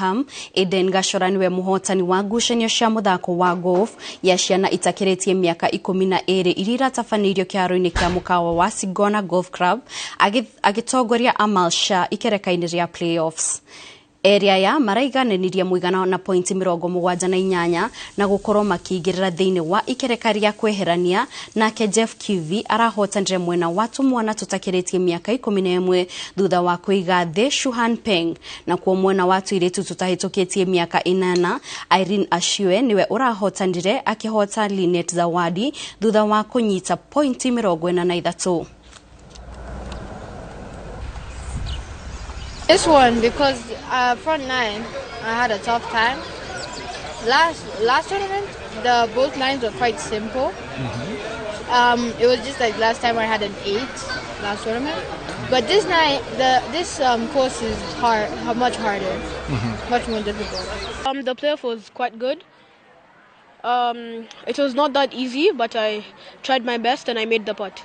Ham Eden Gachora niwe muhotani wa ngucanio cia muthako wa golf ya ciana itakiritie miaka 12 iria iratabanĩirio kĩharo-inĩ kĩa mũkawa wa Sigona Golf Club agitongoria Amal Shah ikereka-inĩ rĩa playoffs. Eri aya maraiganĩnirie mũigana na pointi 78 na gũkorwo makĩingĩrĩra thĩinĩ wa ikereka rĩa kweherania. Nake Jeff Kivi arahotanire mwena wa tũmwana tũtakĩrĩtie mĩaka 11 thutha wa kũiga thĩ Shuhan Peng. Nakuo mwena wa tũirĩtu tũtahĩtũkĩtie mĩaka 8 Irene Ashue niwe ũrahotanire akĩhota Linet Zawadi thutha wa kũnyita pointi 43. This one, because front nine, I had a tough time. Last tournament, the both lines were quite simple. It was just like last time I had an 8 last tournament, but this night, this course is hard, much harder, much more difficult. The playoff was quite good. It was not that easy, but I tried my best and I made the putt.